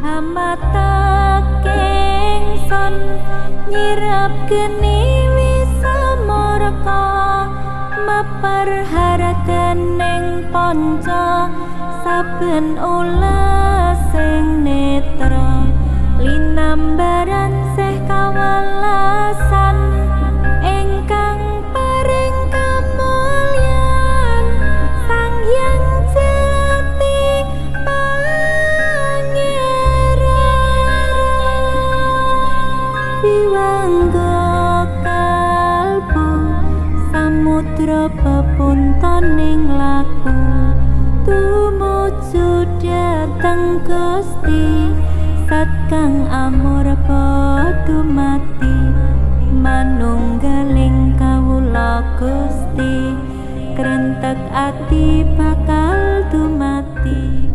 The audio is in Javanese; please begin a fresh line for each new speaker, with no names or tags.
Hamataking sun nyirap geni wisamurka maperharakening panca saben ulasing netra linambaran sih kawelasan ingkang paring kamulyan Sang Hyang Jati Pangeran Biwangga kalbu samudra pepuntoning laku tumuju dhateng Gusti Sat kang amurpa dumati manunggaling kawula Gusti krentek ati bakal dumati.